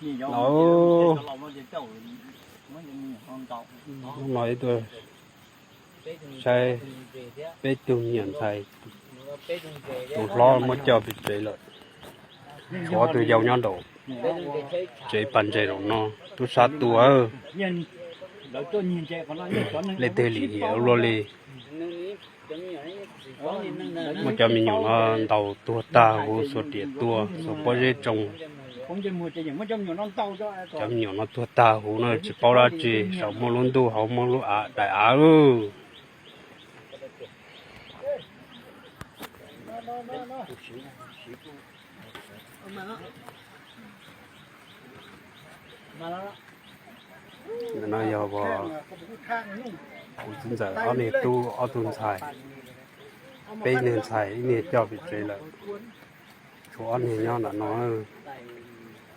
Hnub no ib tuaj saib peb tug me nyuam ntxhais, tus hlob muab coj pem tsev lawm, tshuav ob tug yau nyob nraum tsev pas ntses nraum no, tub sab tuaj. Leej twg lim hiam ua luaj li. Muab cov me nyuam no ntaus tuag tag huv, xuas riam tua, xuas pob zeb tsoo. Cov me nyuam no tuag tag huv no tsis paub dab tsi, saum muaj lub ntuj hauv muaj lub av daim av lawm. Ntawm no yog kuv txiv ntxawm ob niag tub ob tug ntxhais, peb niag ntxhais ib niag coj pem tsev lawm, tshuav ob niag nyob ntawm no.